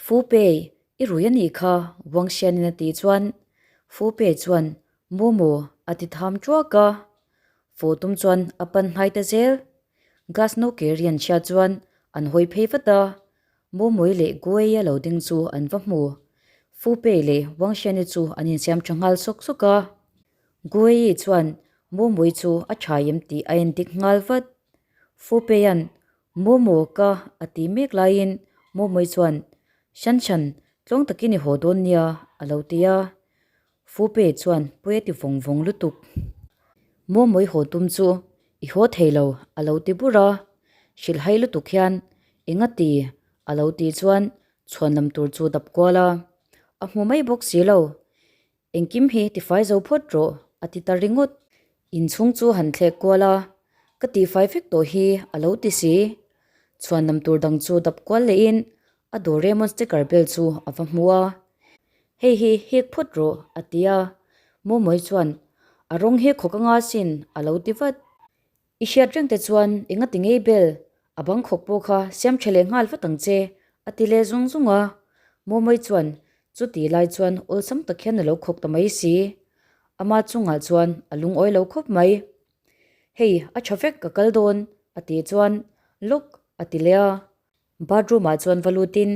Fu Pei, i rui a nih kha, Wang Xian-in a tih chuan Fu Pei chuan, Momo, a ti tham ṭuak a. Fawh tum chuan a pan hnai ta zel. Glass no ke rian chhia chuan an hawi phei vat a, Momoy leh Guei a lo ding chu an va hmu. Fu Pei leh Wang Xian-i chu an insiam tha nghal sawk sawk a. Guei chuan Momoy chu a tha em tih a endik nghal vat. Fu Pei-a'n Momo ka a ti mek laiin Momoy chuan Shan Shan, tlawng takin i haw dawn nia a lo ti a. Fu Pei chuan pawi a ti vawng vawng lutuk. Mawmawi haw tum chu i haw thei lo a lo ti bur a, hrilhhai lutuk hian eng a ti a lo tih chuan chhuan lam tur chu dap kual a, a hmu mai bawk si lo. Engkim hi tifai zo phawt rawh a ti ta ringawt. Inchhung chu han thlek kual a, ka tifai vek tawh hi a lo ti si. Chhuan lam tur dang chu dap kual lehin A Doraemon sticker bel chu a va hmu a, Hei hi hik phawt rawh, a ti a. Momoy chuan, A rawng hi khawk anga sin, a lo ti vat. I hriat reng te chuan enga ti ngei bel, a bang khawk pawh kha siam tha leh nghal vat ang che, a ti leh zung zung a. Momoy chuan chuti lai chuan awlsam tak hian a lo khawk ta mai si. Ama chungah chuan a lungawi lo khawp mai. Hei, a tha vek ka kal dawn, a tih chuan, Lawk, a ti leh a. Bathroom ah chuan va lutin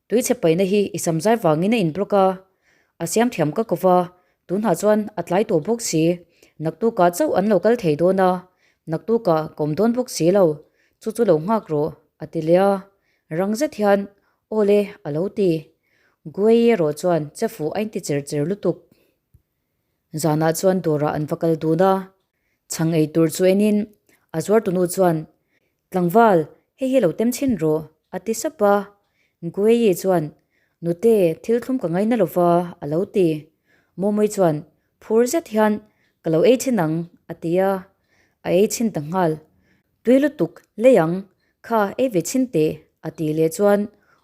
tui chhe paihna hi i sam zai vangin a in block a, a siam thiam ka ko va, tunah chuan a tlai tawh bawk si, naktukah chauh an lo kal thei dawn a, naktukah ka awm dawn bawk si lo, chu chu lo nghak rawh a ti leh a, rang zet hian aw le a lo ti. Guei erawh chuan che fuh a inti cher cher lutuk. Zanah chuan dawrah an va kal dun a, chhang ei tur chu enin a zuartunu chuan Tlangval, hei hi lo tem chhin rawh, a ti sap a. Gueyi chuan, Nute, thil thlum ka ngaina lo va, a lo ti. Mawmui chuan, Phur zet hian, ka lo ei chhin ang, a ti a. A ei chhin ta nghal. Tui lutuk, lei ang, kha ei ve chhin teh, a ti leh chuan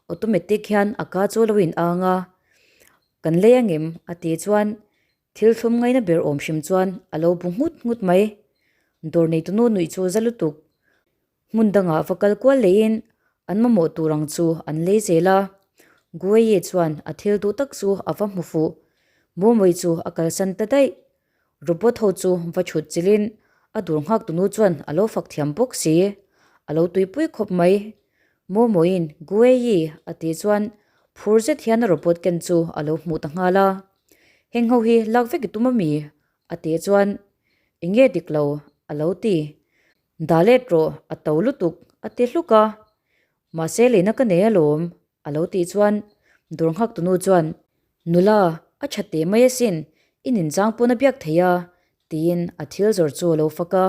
automatic hian a ka chu lo in ang a. Kan lei angem? a ti chuan Thil thlum ngaina ber awm hrim chuan a lo bu nghut nghut mai. Dawr neitunu nuih chu za lutuk. Hmun dangah va kal kual leiin an mamawh tur ang chu an lei zel a. Gueyi chuan a thil duh tak chu a va hmu fuh. Mawmawii chu a kalsan ta daih. Robot ho chu va chhut chilhin a dur nghak tunu chuan a lo fak thiam bawk si. A lo tuipui khawp mai. Mawmawiin Gueyi a tih chuan phur zet hian a robot ken chu a lo hmuh ta nghal a. Heng ho hi lak vek i tum ami? A tih chuan Eng nge dik lo? A lo ti. Dah let rawh, a to lutuk, a ti hluk a. Mahse leina ka nei alawm, a lo tih chuan dawr nghak tunu chuan Nula, a tha teh mai asin, i ninchang pawn a biak thei a, tiin a thil zawrh chu a lo fak a.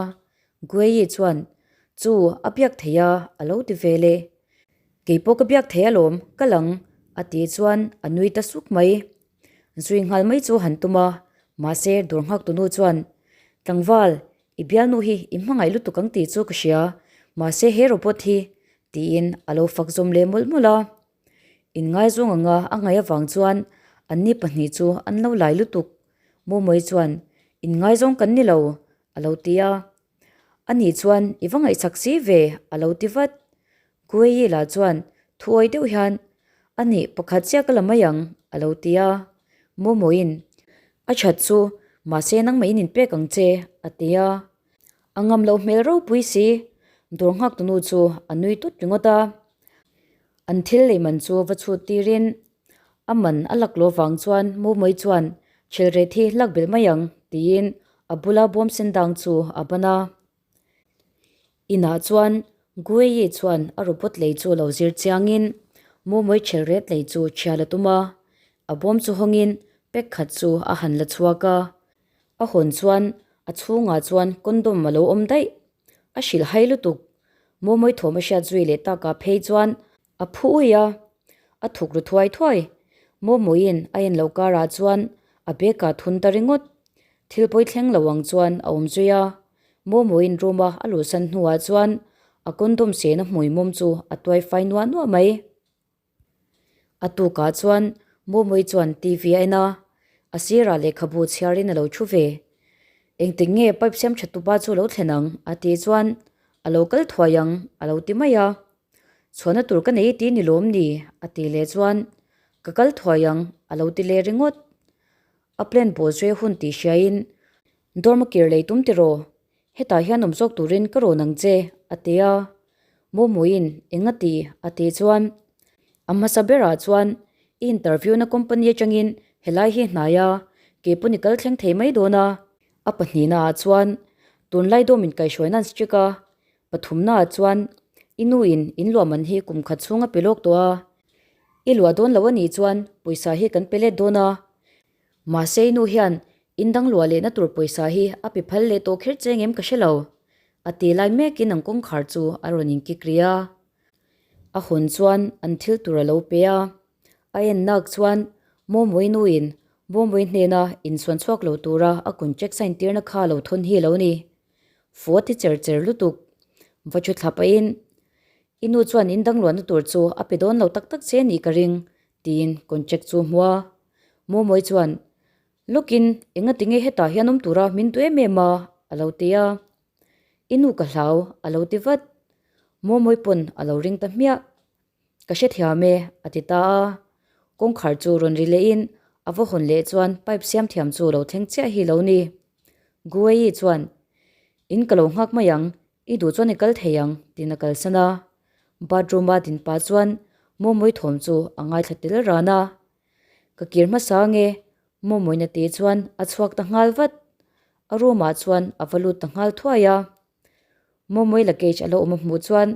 Gueyi chuan Chu, a biak thei a, a lo ti ve le. Kei pawh ka biak thei alawm, ka lang, a tih chuan a nui ta suk mai. Zui nghal mai chu han tum a, mahse dawr nghak tunu chuan, Tlangval, i bialnu hi i hmangaih lutuk ang tih chu ka hria, mahse he robot hi, tiin a lo fak zawm leh mawlh mawlh a. Inngaizawng anga a ngaih avang chuan anni pahnih chu an lo lai lutuk. Mawmawii chuan, Inngaizawng kan ni lo, a lo ti a. Ani chuan i va ngaihchak si ve a lo ti vat. Gueyi lah chuan thuawi deuh hian Ani pakhat chiah ka la mai ang a lo ti a. Momoin a that chu mahse nangmah in inpek ang che a ti a. A ngam loh hmel ropui si dawr nghak tunu chu a nui tut ringawt a. An thil lei man chu va chhut tirin a man a lak loh vang chuan Mawmawii chuan thil ret hi lak belh mai ang tiin a bula bawm sen dang chu a ban a. Inah chuan Gueyi chuan a robot lei chu lo zir chiangin Mawmawii thil ret lei chu chhial a tum a, a bawm chu hawngin pack khat chu a han la chhuak a. A hawn chuan a chhungah chuan condom a lo awm daih. A hrilh hai lutuk. Mawmawii thawm a hriat zui leh takah phei chuan a phu ui a, a thuk ru thuai thuai. Mawmawiin a en loh karah chuan a bag ah thun ta ringawt. Thil pawi thleng lo ang chuan a awm zui a. Mawmawiin room a a luhsan hnuah chuan a condom sena hmui mawm chu a tuai fai nuah nuah mai. A tukah chuan Mawmawii chuan TV a en a, a sirah lehkhabu chhiarin a lo thu ve. Engtik nge pipe siam tha tupa chu lo thlen ang? a tih chuan a lo kal thuai ang a lo ti mai a. Chhuahna tur ka nei ti ni lawm ni? a ti leh chuan, Ka kal thuai ang, a lo ti leh ringawt. A plan pawh zui hun tih hriain, Dorm a kir lei tum tiraw? Hetah hian awm zawk turin ka rawn ang che, a ti a. Mawmuiin eng a ti? a tih chuan, A hmasa berah chuan i interview na company atangin helai hi hnai a, kei pawn i kal thleng thei mai dawn a. A pahnihna ah chuan tunlai dawm inkaihhruaina an strict a, pathumna ah chuan i nu in in luah man hi kum khat chhung a pe lawk tawh a, i luah dawn lo a nih chuan pawisa hi kan pe let dawn a. Mahse i nu hian in dang luah lehna tur pawisa hi a pe phal leh tawh kher che ngem ka hre lo, a ti lai mekin an kawngkhar chu a rawn inkik ri a. A hawn chuan an thil tur a lo pe a, a en nak chuan Mawmawii nuin Mawmawii hnena insuan chhuak lo tura a contract sign tirna kha lo thawn hi a lo ni. Fu a ti cher cher lutuk. Va thu thla pahin, I nu chuan in dang luahna tur chu a pe dawn lo tak tak che nih ka ring, tiin contract chu a hmu a. Mawmawii chuan, Lawkin engati nge hetah hian awm tura min duh em em a? a lo ti a. I nu ka hlau, a lo ti vat. Mawmawii pawn a lo ring ta hmiah. Ka hrethiam e, a ti ta a. Kawngkhar chu rawn ri lehin a va hawn leh chuan pipe siam thiam chu lo thleng chiah hi lo ni. Guei chuan, In ka lo nghak mai ang, i duh chuan i kal thei ang, tiin a kalsan a. Bathroom-a din pah chuan Mawmawii thawm chu a ngaithla tel ran a. Ka kir hmasa ange, Mawmawina tih chuan a chhuak ta nghal vat. A room-ah chuan a va lut ta nghal thuai a. Mawmawii luggage a lo awm a hmuh chuan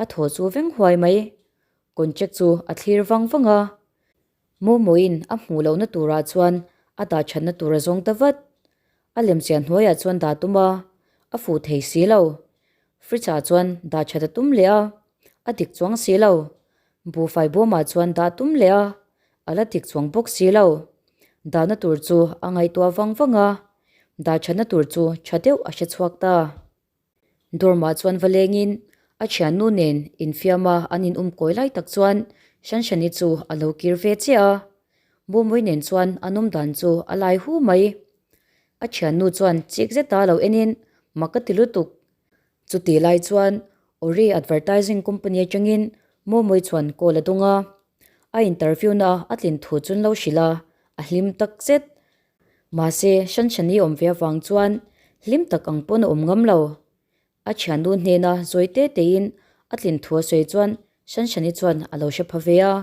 a thaw chu veng huai mai. Contract chu a thlir vang vang a. Mawmawiin a hmuh lohna turah chuan a dah thatna tur a zawng ta vat. A lemchian hnuaiah chuan dah tum a, a fuh thei si lo. Fridge ah chuan dah that a tum leh a, a dik chuang si lo. Buhfai bawmah chuan dah tum leh a, a la dik chuang bawk si lo. Dahna tur chu a ngaihtuah vang vang a, dah thatna tur chu tha deuh a hre chhuak ta. Dormah chuan va lengin a thiannu nen infiama an in um kawi lai tak chuan Shanshani chu a lo kir ve chiah a, Bawmawii nen chuan an awm dan chu a lai hu mai. A thiannu chuan chik zeta lo enin mak a ti lutuk. Chutih lai chuan Ori Advertising Company atangin Mawmawii chuan call a dawng a, a interview na a tlin thu chu an lo hrilh a, a hlim tak zet. Mahse, Shanshani awm ve avang chuan hlim tak ang pawn a awm ngam lo. A thiannu hnena zawi te tein a tlin thu a sawi chuan Shanshani chuan a lo hre pha ve a,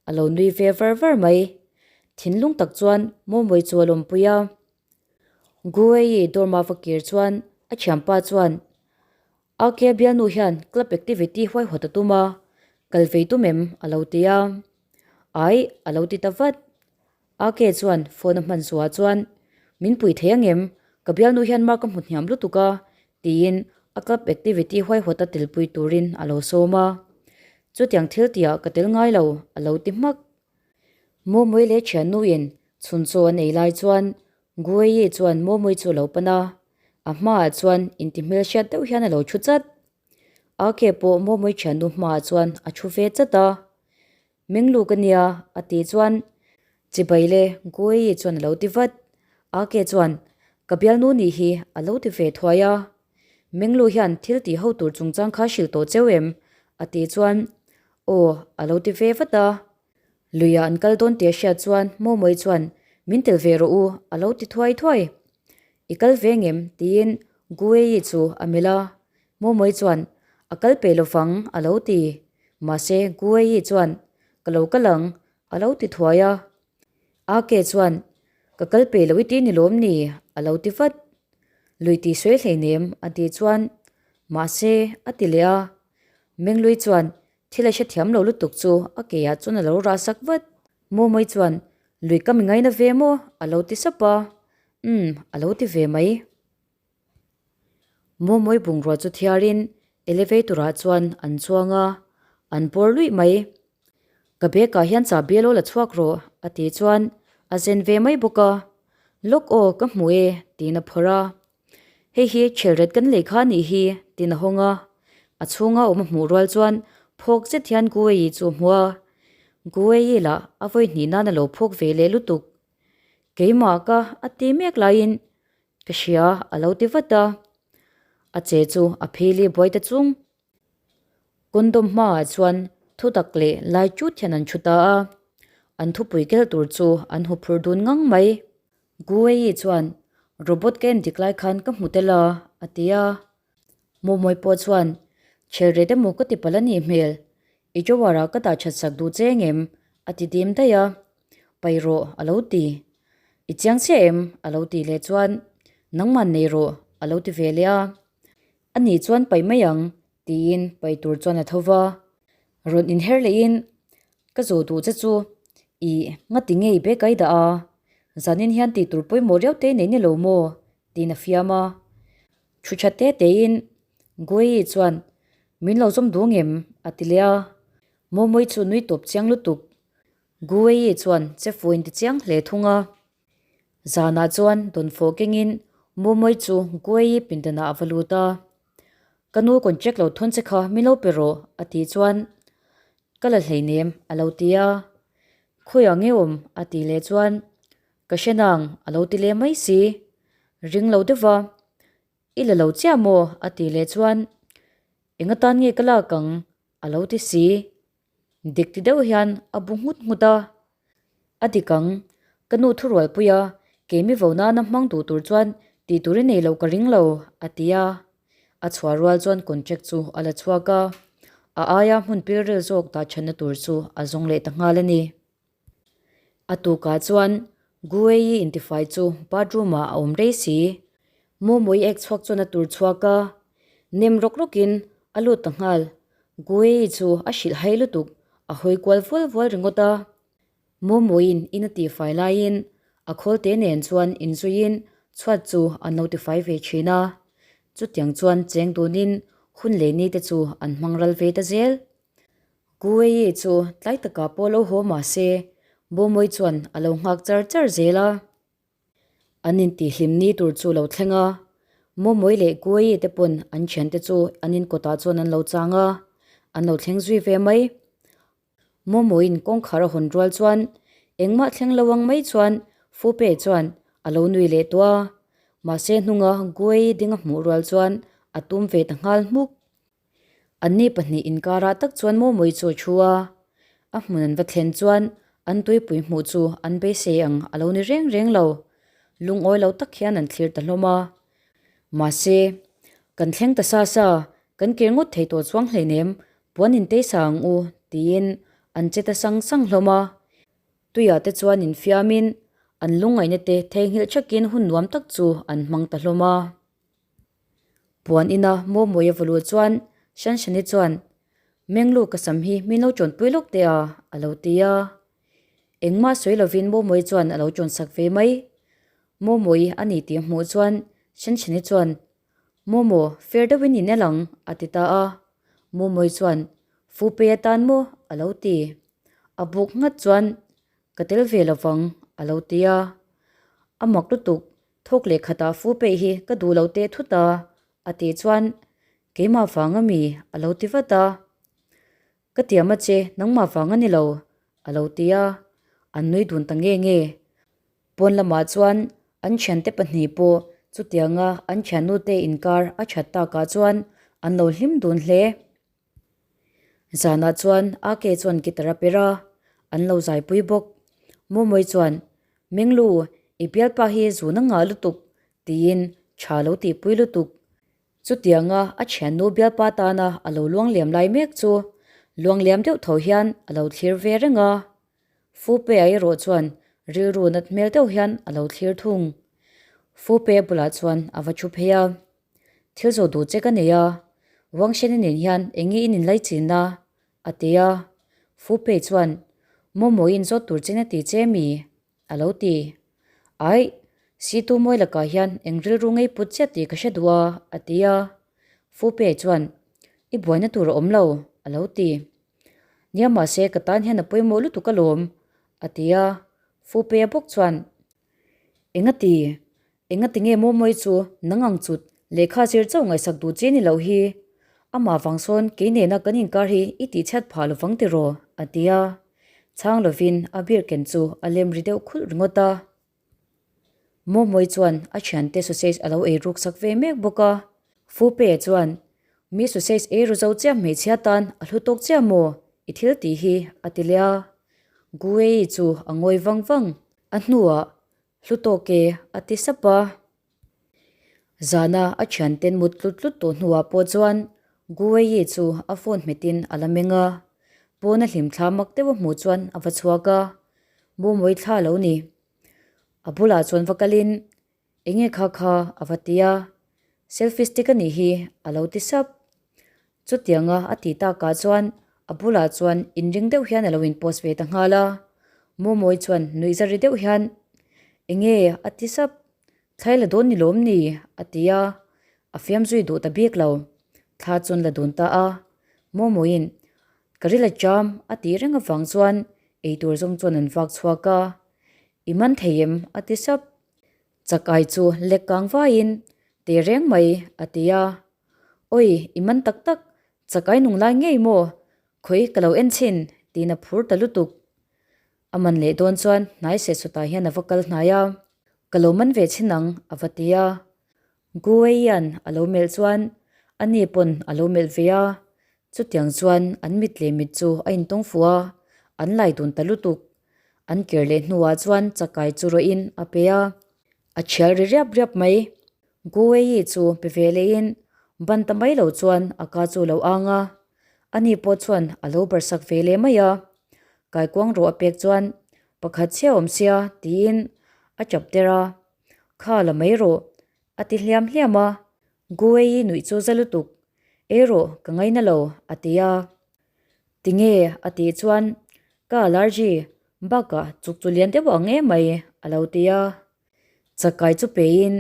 a lo nui ve var var mai. Thinlung tak chuan Mawmawii chu a lawmpui a. Guei dorm a va kir chuan a thianpa chuan Ake bialnu hian club activity huaihawt a tum a, kal vei tum em? a lo ti a. Aih, a lo ti ta vat. Ake chuan phone a hman zuah chuan, Min pui thei angem? Ka bialnu hian mark a hmu hniam lutuk a, tiin a club activity huaihawt a telpui turin a lo sawm a. Chutiang thil tihah ka tel ngai lo, a lo ti hmak. Mawmawii leh thiannuin chhun chaw an ei lai chuan Guei chuan Mawmawii chu a lo pan a, a hmaah chuan inti hmelhriat deuh hian a lo thu chat. Ake pawh Mawmawii thiannu hmaah chuan a thu ve chat a. Menglu ka nia, a tih chuan Chibai le Guei chuan a lo ti vat. Ake chuan, Ka bialnu nih hi, a lo ti ve thuai a. Menglu hian thil tih ho tur chungchang kha hrilh tawh cheu em? a tih chuan, Aw, a lo ti ve vat a. Luiah an kal dawn tih a hriat chuan Mawmawii chuan, Min tel ve rawh u, a lo ti thuai thuai. I kal ve ngem? tiin Guei chu a melh a. Mawmawii chuan, A kal pe lo vang, a lo ti. Mahse, Guei chuan, Ka lo kal ang, a lo ti thuai a. Ake chuan, Ka kal pe lo i ti ni lawm ni? a lo ti vat. Lui tih sawi hleinem, a tih chuan, Mahse, a ti leh a. Menglui chuan, Thil a hrethiam lo lutuk chu a keah chuan a lo rah sak vat. Mawmawii chuan, Lui ka mi ngaina ve maw? a lo ti sap a. Umm, a lo ti ve mai. Mawmawii bungrua chu thiarin elevator ah chuan an chuang a, an bawr luih mai. Ka bag ah hian chahbi a lo la chhuak rawh, a tih chuan a zen ve mai bawk a. Lawk aw, ka hmu e, tiin a phawrh a. Hei hi chhelret kan lei kha a nih hi, tiin a hawng a. A chhunga awm a hmuh rual chuan phawk zet hian Guei chu a hmu a. Guei lah a vawi hnih nan a lo phawk ve leh lutuk. Keimah ka a ti mek laiin Ka hria, a lo ti vat a. A che chu a phili buai ta chung. Condom hmaah chuan thutak leh lai ṭut hian an ṭhu ta a, an thupui kel tur chu an huphur dun ngang mai. Guwei chuan, Robot ka en dik lai khan ka hmu tel a, a ti a. Mawmawi pawh chuan, Chhel ret emaw ka ti palh a nih hmel, i drawer ah ka dah that sak duh che engem? a ti dim daih a. Pai rawh, a lo ti. I chiang chiah em? a lo tih leh chuan, Nangman nei rawh, a lo ti ve leh a. A nih chuan pai mai ang, tiin pai tur chuan a tho va. Rawn inher lehin, Ka zawh duh che chu, ih, ngati ngei bag ai dah a, zanin hian tih tur pawimawh riau te nei ni lo maw? tiin a fiam a. Thu tha te tein Guei chuan, Min lo zawm duh ngem? a ti leh a. Mawmawi chu nui tawp chiang lutuk. Guei chuan che fuin ti chiang hle thung a. Zanah chuan dawnfawh kengin Mawmawi chu Guei pindanah a va lut a. Ka nu contract lo thawn che kha min lo pe rawh a tih chuan ka la hleinem a lo ti a. Khawiah nge awm a tih leh chuan ka hre nang a lo ti leh mai si. Ring lo deuh va, I la lo chiah maw a tih leh chuan eng atan nge ka lak ang a lo ti si. Dik ti deuh hian a bu nghut nghut a. A dik ang, ka nu thurualpui a, keimi vo nana hmang duh tur chuan tih tur i nei lo ka ring lo, a ti a. A chhuah rual chuan contract chu a la chhuak a, a aia hmun pilril zawk dah thatna tur chu a zawng leh ta nghal a ni. A tukah chuan Guei-i intifai chu bathroom ah a awm rei si. Mawmawi ek chhuak chuan a tur chhuak a, nem rawk rawkin a lut ta nghal. Guei-i chu a hrilh hai lutuk, a hawi kual vual vual ringawt a. Mawmawiin in a tihfai laiin a khawlte nen chuan inzuiin chhuat chu an lo tifai ve thin a. Chutiang chuan cheng dunin hun leh ni te chu an hmang ral ve ta zel. Guei chu tlai takah pawh lo haw mah se, Bawmawi chuan a lo nghak char char zel a. An intihhlim ni tur chu lo thleng a, Mawmawi leh Guei te pawn an thiante chu an inkawtah chuan an lo chang a, an lo thleng zui ve mai. Mawmawiin kawngkhar a hawn rual chuan engmah thleng lo ang mai chuan Fupe chuan a lo nui leh tawh a, mahse hnunga Guei ding a hmuh rual chuan a tum ve ta nghal hmuk. Anni pahnih inkarah tak chuan Mawmawi chu a thu a, a hmun an va thlen chuan an tuipui hmuh chu an beisei ang a lo ni reng reng lo. Lungawi lo tak hian an thlir ta hlawm a. Mahse, kan thleng ta sa sa, kan kir ngawt thei tawh chuang hleinem, puan intei sa ang u, tiin an che ta sang sang hlawm a. Tuiah te chuan infiamin an lungngaihna te theihnghilh thakin hun nuam tak chu an hmang ta hlawm a. Puan ina Mawmawi a valu chuan Shanshani chuan, Menglu ka sam hi min lo chawnpui lawk teh a, a lo ti a. Engmah sawi lovin Mawmawi chuan a lo chawnsak ve mai. Mawmawi a ni tih a hmuh chuan Shanshani chuan, Mawmaw, fair deuhin in el ang, a ti ta a. Mawmawi chuan, Fu pei atan maw? a lo ti. A buk nghat chuan, Ka tel ve lovang, a lo ti a. A mak lutuk, Thawk leh khatah fu peih hi ka duh lo teh thut a, a tih chuan keimah vang a mi a lo ti vat a. Ka tiam a che, nangmah vang a ni lo, a lo ti a, an nui dun ta nge nge. Pawn lamah chuan an thiante pahnih pawh chutianga an thiannute inkar a that takah chuan an lo hlim dun hle. Zanah chuan AK chuan guitar a per a, an lo zaipui bawk. Mawmawi chuan, Menglu, i bialpa hi zun a ngah lutuk, tiin tha lo tihpui lutuk. Chutianga a thiannu bialpa tana a lo luangliam lai mek chu luangliam deuh tho hian a lo thlir ve reng a. Fupe-a erawh chuan rilru nat hmel deuh hian a lo thlir thung. Fupe-a bulah chuan a va thu phei a. Thil zawh duh che ka nei a, Wangsheni nen hian eng nge in inlai chin a? a ti a. Fupe chuan, Mawmawiin zawt tur chen a ti che mi? a lo ti. Aih, Situ mawi lakah hian eng rilru ngei put chiah tih ka hre duh a, a ti a. Fupe chuan, I buaina tur a awm lo, a lo ti. Nia mahse ka tan hian a pawimawh lutuk alawm, a ti a. Fupe-a bawk chuan, Engati? Engati nge Mawmawi chu nang ang chut lehkha zir chauh ngaihsak duh che ni loh hi? Amah vang sawn kei nena kan inkar hi i tihchhiat phah lovang tiraw? a ti a. Chhang lovin a beer ken chu a lem ri deuh khulh ringawt a. Mawmawi chuan a thiante sausage a lo ei ruk sak ve mek bawk a. Fupe chuan. Mi sausage ei ru zo chiah hmeichhia tan a hlu tawk chiah maw? I thil tih hi a ti leh a. Guei chu a ngawi vang vang. A hnuah hlu tawk e a ti sap a. Zana a thianten mut tlut tlut tawh hnuah pawh chuan Guei chu a phone hmetin a la meng a. Pawn a hlim thla mak deuh a hmuh chuan a va chhuak a. Mawmawi thla lo ni. A bulah chuan va kalin Enge kha kha a va ti a, selfie stick a nih hi a lo ti sap. Chutianga a tih takah chuan a bulah chuan inring deuh hian a lo in post ve ta nghal a, Mawmawi chuan nuih zari deuh hian Enge a ti sap, thlai la dawn ni lawm ni a ti a, a fiam zui duh ta bik lo. Thla chuan la dun ta a, Mawmawiin ka ril a cham a tih reng avang chuan eitur zawng chuan an vak chhuak a, I man thei em a ti sap. Chakai chu lek kang vaiin teh reng mai a ti a. Awi, i man tak tak, chakai nung lai ngei maw? Khawi ka lo en chhin, tiin a phur ta lutuk. A man leh dawn chuan hnai seh sawtah hian a va kal hnai a, Ka lo man ve chhin ang, a va ti a. Gueian a lo melh chuan ani pawn a lo melh ve a, chutiang chuan an mit leh mit chu a intawng fuh a, an lai dun ta lutuk. An kir leh hnuah chuan chakai chu rawhin a pe a, a thial ri riap riap mai. Guei chu pe ve lehin ban ta mai lo chuan a ka chu a lo ang a, ani pawh chuan a lo barsak ve leh mai a. Kaikuang rawh a pek chuan pakhat chhia awm sia tiin a chap der a. Kha la mai rawh, a ti hliam hliam a. Guei nuih chu za lutuk, Ei rawh, ka ngaina lo, a ti a. Tinge? a tih chuan, Ka allergy, bakah chuk chu lian deuh ang em mai, a lo ti a. Chakai chu peiin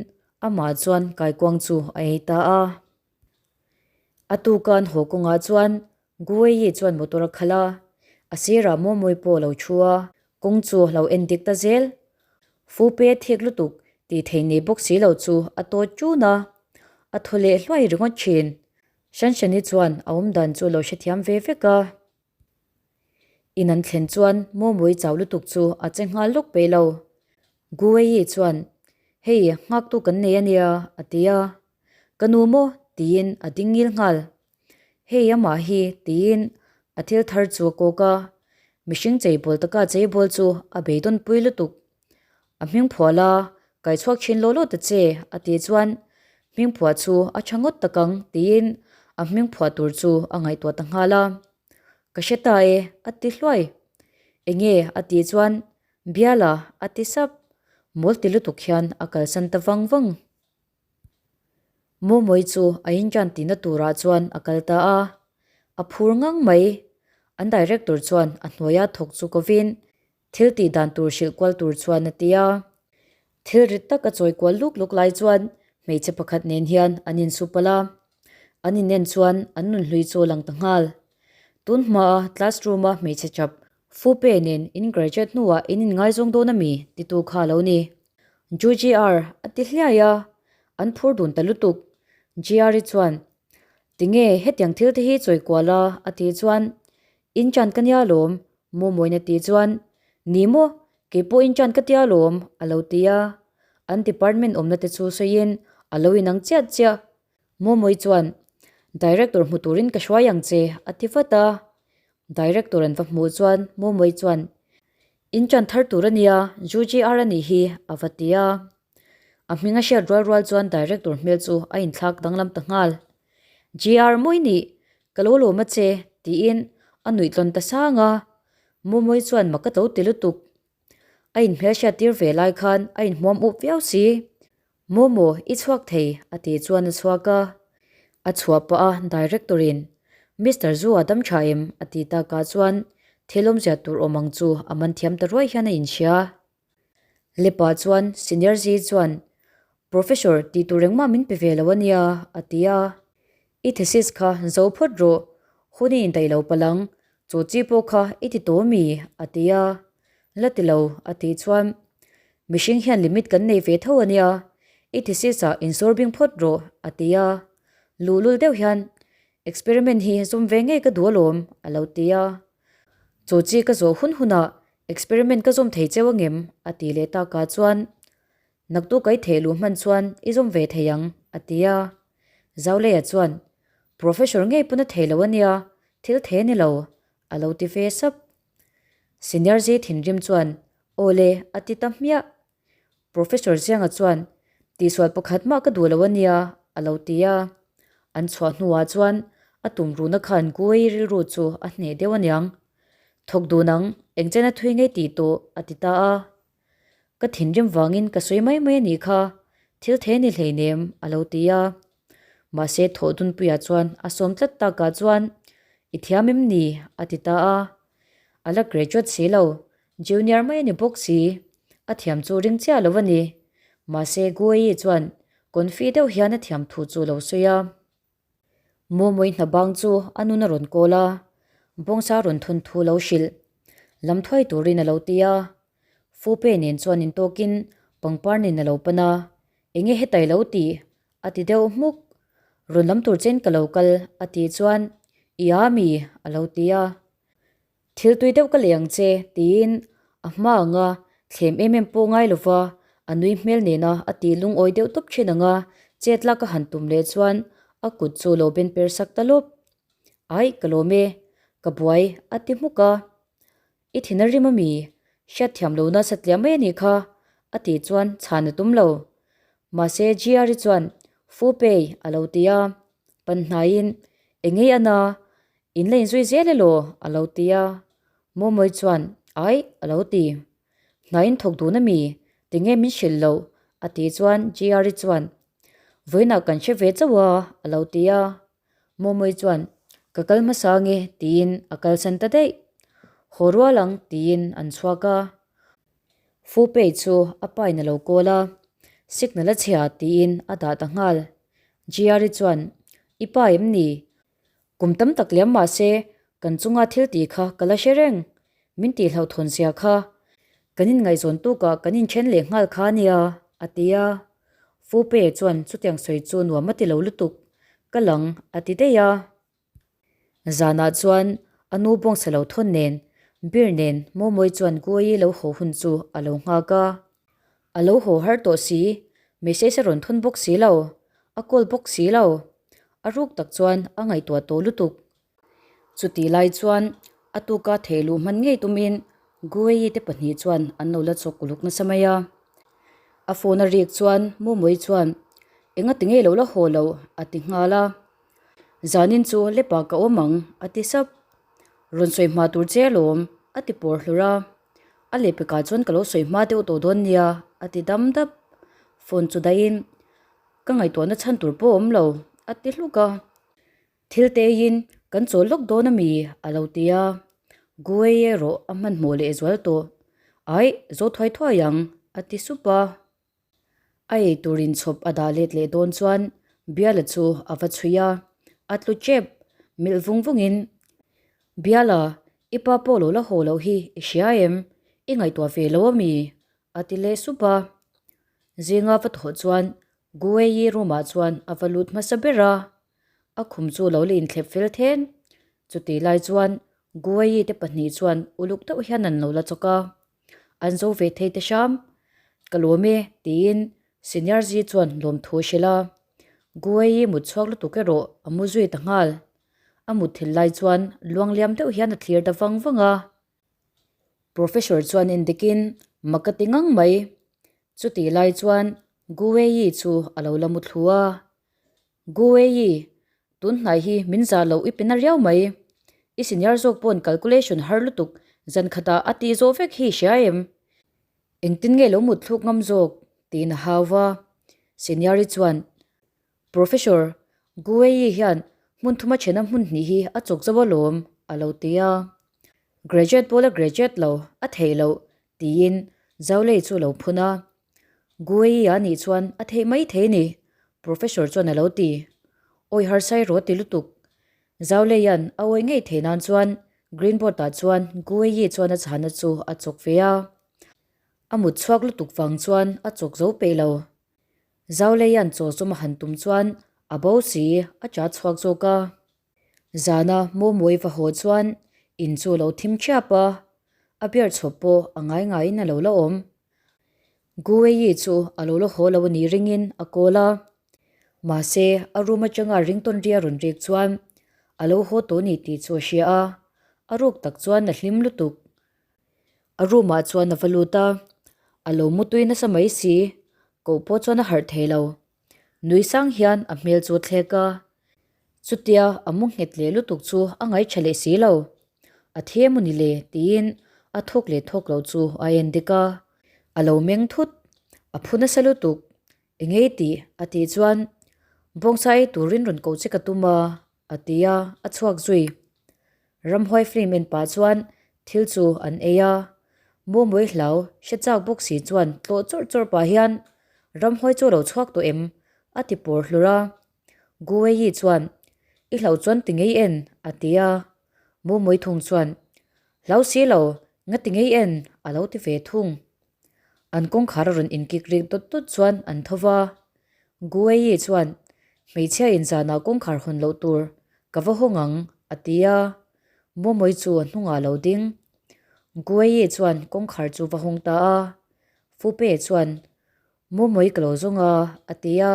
amah chuan kaikuang chu a ei ta a. A tukan haw kawngah chuan Guei chuan motor a khalh a, a sirah Mawmawi pawh a lo thu a, kawng chu a lo en dik ta zel. Fupe thik lutuk tih thei nei bawk si lo chu a tawt ṭun a, a thaw leh hluai ringawt ṭhin. Shanshani chuan a awmdan chu a lo hrethiam ve vek a. In an thlen chuan Mawmawi chau lutuk chu a che nghal lawk peih lo. Guei chuan, Hei, nghaktu kan nei a nia, a ti a. Ka nu maw? tiin a ding ngil nghal. Hei amah hi tiin a thil thar chu a kawk a, mihring cheibawl taka cheibawl chu a beidawn pui lutuk. A hming phuah la, kai chhuak thin law law ta che a tih chuan hming phuah chu a tha ngawt tak ang tiin a hming phuah tur chu a ngaihtuah ta nghal a. Ka hre ta e a ti hluai. Enge a tih chuan Biala a ti sap. Mawl ti lutuk hian a kalsan ta vang vang. Mawmawi chu a inṭan tihna turah chuan a kal ta a, a phur ngang mai. An director chuan a hnuaia thawk chu kovin thil tih dan tur hrilh kual tur chuan a ti a. Thil rit tak a chawi kual luk luk lai chuan hmeichhe pakhat nen hian an insupal a, an inen chuan an nunhlui chu a lang ta nghal. Tun hmaa classroom-a hmeichhe chap Fupe nen in graduate hnuah in inngaizawng dawn a mi? titu kha a lo ni. GR a ti hliai a, an phur dun ta lutuk. GR-i chuan, Tinge hetiang thil te hi chawi kual a? a tih chuan, In chan ka nia lawm, Mawmawina tih chuan, Ni maw, kei pawh in chan ka tia lawm, a lo ti a. An department awmna te chu sawiin a lo inang chiah chiah. Mawmawi chuan, Director hmu turin ka hruai ang che, a ti vat a. Director an va hmuh chuan Mawmawi chuan, In ṭan thar tur a nia, UGR a nih hi, a va ti a. A hming a hriat rual rual chuan Director hmel chu a inthlak danglam ta nghal. GR mawi nih, ka lo lawm a che, tiin a nuih tlawn ta sang a. Mawmawi chuan mak ka to ti lutuk. A inhmelhriat tir ve lai khan a inhmuam up viau si. Momo, i chhuak thei, a tih chuan a chhuak a. A chhuah pah a, Director-in, Mister Zu a dam tha em? a ti takah chuan thil awmzia tur awm ang chu a man thiam ta ruai hian a inhria. Lepa chuan Senior Zi chuan, Professor, tih tur engmah min pe ve lo a nia, a ti a. I thesis kha zo phawt rawh, hun i indaih lo palh ang, chu chi pawh kha i ti tawh mi? a ti a. La ti lo, a tih chuan, Mihring hian limit kan nei ve tho a nia, i thesis ah insawr bing phawt rawh, a ti a. Luhlul deuh hian, Experiment hi zawm ve ngei ka duh alawm, a lo ti a. Chu chi ka zawh hun hunah experiment ka zawm thei cheu angem? a ti leh takah chuan, Naktu kai theh luh hman chuan i zawm ve thei ang, a ti a. Zauleia chuan, Professor ngei pawn a thei lo a nia, thil thei a ni lo, a lo ti ve sap. Senior Zi thinrim chuan, Aw le, a ti ta hmiah. Professor Zianga chuan, Tihsual pakhat mah ka duh lo a nia, a lo ti a. An chhuah hnuah chuan a tumruhna khan Guei rilru chu a hneh deuh aniang. Thawk dun ang, engchen a thui ngei tih tawh, a ti ta a. Ka thinrim vangin ka sawi mai mai a nih kha, thil thei a ni hleinem, a lo ti a. Mahse thawh dunpuiah chuan a sawm tlat takah chuan, I thiam em ni? a ti ta a. A la graduate si lo, junior mai a ni bawk si. A thiam chu ring chiah lo a ni. Mahse Guei chuan confi deuh hian a thiam thu chu lo sawi a. Mawmawi hna bang chu a nun a rawn kawl a, bawngsa rawn thawn thu lo hrilh. Lam thuai turin a lo ti a. Fupe nen chuan intawkin pangpar nen a lo pan a, Enge hetai lo tih? a ti deuh hmuk. Rawn lam tur chen ka lo kal a tih chuan, I a mi? a lo ti a. Thil tui deuh ka lei ang che, tiin a hma anga thlem em em pawh ngai lova a nui hmel nena a tih lungawi deuh tawp thin anga chet lak a han tum leh chuan a kut chu lo ben per sak ta lawp. Aih, ka lawm e, ka buai, a ti hmuk a. I thin a rim a mi? Hriatthiam lo nasa tliah mai a nih kha, a tih chuan chhan a tum lo. Mahse, GR-i chuan, Fu Pei, a lo ti a. Panhnaiin, Engei a na? In la inzui zel elaw? a lo ti a. Mawmawi chuan, Aih, a lo ti. Hna in thawk dun a mi? Tinge min hrilh loh? a tih chuan GR-i chuan, Vawiinah kan hre ve chauh a, a lo ti a. Mawmawi chuan, Ka kal hmasa ange, tiin a kalsan ta daih. Haw rual ang, tiin an chhuak a. Fu Pei chu a pain a lo kawl a, Signal a chhia, tiin a dah ta nghal. GR-i chuan, I pa em ni? Kum tam tak liam mah se, kan chunga thil tih kha ka la hre reng. Min tih hlauhthawn zia kha. Kan inngaihzawn tukah kan inthen leh nghal kha a nia, a ti a. Fu Pei chuan chutiang sawi chu nuam a ti lo lutuk. Ka lang, a ti daih a. Zanah chuan a nu bawngsa lo thawn nen, beer nen Mawmawi chuan Guayi lo haw hun chu a lo nghak a. A lo haw har tawh si, message a rawn thawn bawk si lo, a call bawk si lo. A ruk tak chuan a ngaihtuah tawh lutuk. Chutih lai chuan a tuka thei luh hman ngei tumin Guei te pahnih chuan an lo la chawk uluk nasa mai a. A phone a rik chuan Mawmawi chuan, Enga ti ngei lo la haw lo? a ti nghal a. Zanin chu lepa ka awm ang, a ti sap. Rawn sawi hma tur che alawm, a ti pawr hlur a. A lehpekah chuan ka lo sawi hma deuh tawh dawn nia, a ti dam dap. Phone chu dahin, Ka ngaihtuahna chhan tur pawh a awm lo, a ti hluk a. Thil teiin kan chawl lawk dawn a mi? a lo ti a. Guei erawh a hmanhmawh leh zual tawh. Aih, zo thuai thuai ang, a ti sup a. A ei tur inchhawp a dah let leh dawn chuan Biala chu a va chhui a, a tlu tep, milh vung vungin, Biala, i pa pawh lo la haw loh hi i hria em? I ngaihtuah ve lo a mi? a ti leh sup a. Zinga va thawh chuan Guei room ah chuan a va lut hmasa ber a, a khum chu lo la inthlep fel then. Chutih lai chuan Guei te pahnih chuan uluk deuh hian an lo la chawk a. An zo ve thei te hram, Ka lawm e, tiin Senior Zi chuan lawmthu a hrilh a. Guei mut chhuak lutuk erawh a mu zui ta nghal. A mut thil lai chuan luangliam deuh hian a thlir ta vang vang a. Professor chuan endikin mak a ti ngang mai. Chutih lai chuan Guei chu a lo la mu thlu a. Guei, tun hnai hi min zah loh i pe na riau mai. I senior zawk pawn calculation har lutuk zan khatah a tih zawh vek hi hria em? Engtin nge lo mut thluk ngam zawk? tiin a hau va. Senior-i chuan, Professor, Guei hian hmun thuma thena hmun hnih hi a chawk zo alawm, a lo ti a. Graduate pawh la graduate lo, a theih loh, tiin Zau lei chu a lo phun a. Guei a nih chuan a theih mai thei ni, Professor chuan a lo ti. Awi harsai rawh ti lutuk. Zau leian a awi ngei thei nan chuan green board ah chuan Guei chuan a chhana chu a chawk ve a. A mut chhuak lutuk vang chuan a chawk zo peih lo. Zau leian chaw zawm a han tum chuan a bo si a cha chhuak zawk a. Zana Mawmawi va haw chuan in chu a lo thim thiap a, a beer chhawp pawh a ngai ngaiin a lo la awm. Guei chu a lo la haw lo a nih ringin a kawl a. Mahse, a room atanga ringtawn ri a rawn rik chuan a lo haw tawh ni tih chu a hria a, a ruk tak chuan a hlim lutuk. A room ah chuan a va lut a, a lo mutui nasa mai si, koh pawh chuan a harh thei lo. Nui sang hian a hmel chu a thlek a, chutia a mu nghet leh lutuk chu a ngaihṭha leh si lo. A thi emaw ni le tiin a thawk leh thawk loh chu a en dik a, a lo meng thut, a phu nasa lutuk. Engei tih? a tih chuan bawngsa ei turin rawn koh che ka tum a, a ti a, a chhuak zui. Ramhuai film en pah chuan thil chu an ei a, Mawmawi hlau hre chak bawk si chuan tlawh chawrh chawrh pah hian Ramhuai chu a lo chhuak tawh em? a ti pawr hlur a. Guwei chuan, I hlauh chuan ti ngei en? a ti a. Mawmawi thung chuan, Hlau si lo, nga ti ngei en? a lo ti ve thung. An kawngkhar a rawn inkik rik dawt dawt chuan an tho va. Guwei chuan, Hmeichhia in zanah kawngkhar hawn loh tur ka va hawng ang, a ti a. Mawmawi chu a hnungah a lo ding. Guwei chuan kawngkhar chu va hawng ta a. Fupe chuan, Mawmawi ka lo zawng a, a ti a.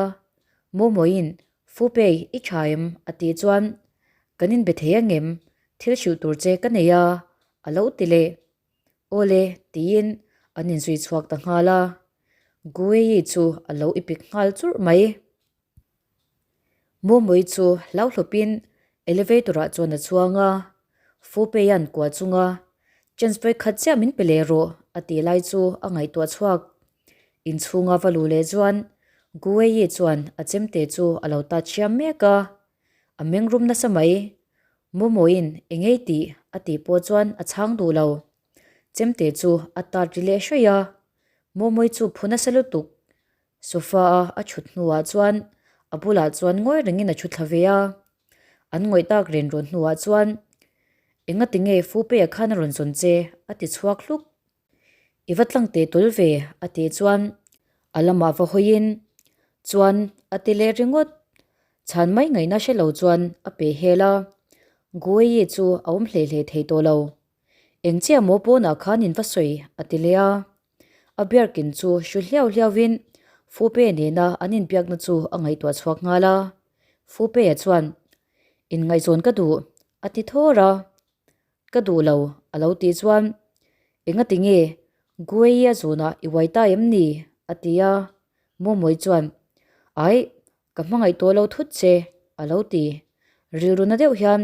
Mawmawiin, Fupe, i tha em? a tih chuan, Kan inbe thei angem? Thil hrilh tur che ka nei a, a lo ti leh. Awle, tiin an inzui chhuak ta nghal a. Gueyi chu a lo ipik nghal churh mai. Mawmui chu hlauhlawpin elevator ah chuan a chuang a, Fupeia'n kuah chunga chance vawi khat chiah min pe leh rawh a tih lai chu a ngaihtuah chhuak. Inchhunga va luh leh chuan Gueyi chuan a chemte chu a lo tat hriam mek a, a mengrum nasa mai. Momoin engei tih a tih pawh chuan a chhang duh lo. Chemte chu a tat ri leh hraih a, Momoi chu phu nasa lutuk. Sofa a a thut hnuah chuan a bulah chuan ngawi rengin a thu thla ve a. An ngawih tak ren rawn hnuah chuan, Engati nge Fupeia khan a rawn zawn che? a ti chhuak hluk. I va tlang teh tul ve a tih chuan a lamah va hawiin chuan a ti leh ringawt. Chhan mai ngaihna hre lo chuan a peh hel a, Gueyi chu a awm hlei hlei thei tawh lo. Eng chiah maw pawnah khan in va sawi a ti leh a. A biarkin chu hru hliau hliauin Fupe nena an inbiakna chu a ngaihtuah chhuak nghal a. Fupe-a chuan, Inngaihzawn ka duh a ti thawr a. Ka duh lo, a lo tih chuan, Engati nge Gueia zunah i uai ta em ni? a ti a. Mawmawi chuan, Aih, ka hmangaih tawh lo thut che, a lo ti. Rilru na deuh hian,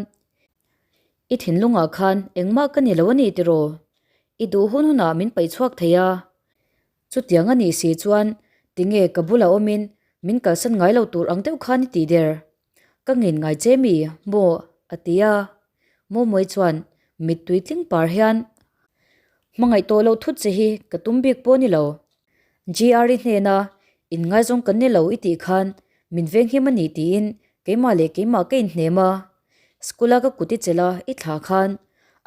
I thinlungah khan engmah ka ni lo a ni tiraw? I duh hun hunah min paih chhuak thei a. Chutiang a nih si chuan tinge ka bulah awmin min kalsan ngai lo tur ang deuh khan i tih der? Ka ngin ngai che mi maw? a ti a. Mawmawi chuan mittui tling par hian hmangaih tawh loh thut che hi ka tum bik pawh ni lo. GR-i hnena inngaizawng kan ni lo i tih khan min venghim a ni tiin keimah leh keimah ka inhnem a. School-a ka kut i chelh a i thlah khan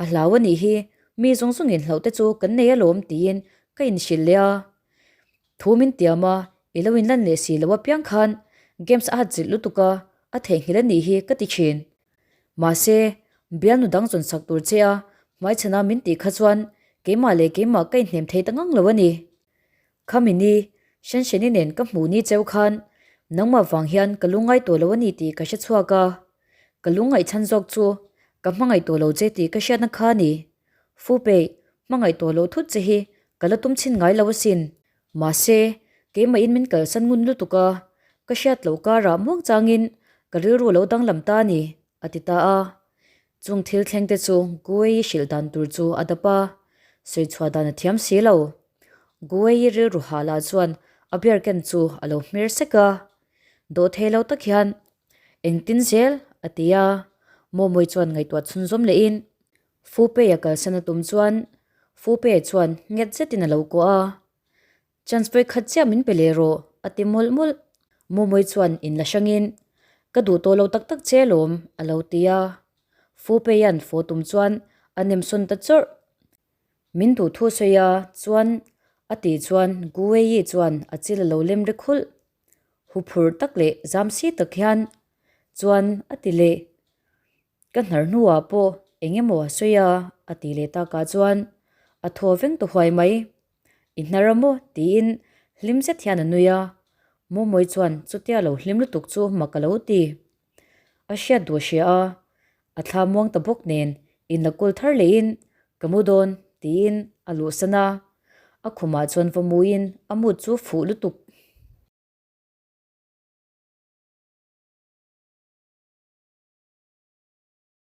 a hlau a nih hi mi zawng zawngin hlauh te chu kan nei alawm tiin ka inhrilh leh a. Thu min tiam a, i lo inlan leh si lo apiang khan games a hat zilh lutuk a, a theihnghilh a nih hi ka ti thin. Mahse, bialnu dang zawn sak tur che a, hmaichhana min tih kha chuan keimah leh keimah ka inhnem thei ta ngang lo a ni. Khami ni, Shensheni nen ka hmuh ni cheu khan nangmah vang hian ka lungngai tawh lo a ni tih ka hre chhuak a, ka lungngaih chhan zawk chu ka hmangaih tawh lo che tih ka hriatna kha a ni. Fupeih, hmangaih tawh loh thut che hi ka la tum chhin ngai lo asin. Mahse, keimahin min kalsan ngun lutuk a, ka hriat loh karah muang changin ka rilru lo danglam ta a ni, a ti ta a. Chung thil thleng te chu Guei hrilh dan tur chu a dap a, sawi chhuah dan a thiam si lo. Guei rilru hah lah chuan a beer ken chu a lo hmer sek a. Dawh thei lo tak hian, Engtin zel? a ti a. Mawmawi chuan ngaihtuah chhunzawm lehin, Fupe a kalsan a tum chuan Fupe chuan nghet zetin a lo kuah a, Chance vawi khat chiah min pe leh rawh, a ti mawlh mawlh. Mawmawi chuan in la hrangin, Ka duh tawh lo tak tak che alawm, a lo ti a. Fupea'n fawh tum chuan a nem sawn ta chawrh. Min duh thu sawi a, chuan a tih chuan Gueyi chuan a chil a lo lem ri khulh. Huphurh tak leh zam si tak hian chuan a ti leh. Ka hnar hnuah pawh eng emaw a sawi a, a ti leh takah chuan a thaw veng ta huai mai. I hnar a maw? tiin hlim zet hian a nui a. Mawmawii chuan chutia lo hlim lutuk chu mak a lo ti. A hriat duh a hria a, a thla muang ta bawk nen in la kawl thar lehin ka mu dawn tiin a luhsan a. A khumah chuan va muin a mood chu fuh lutuk.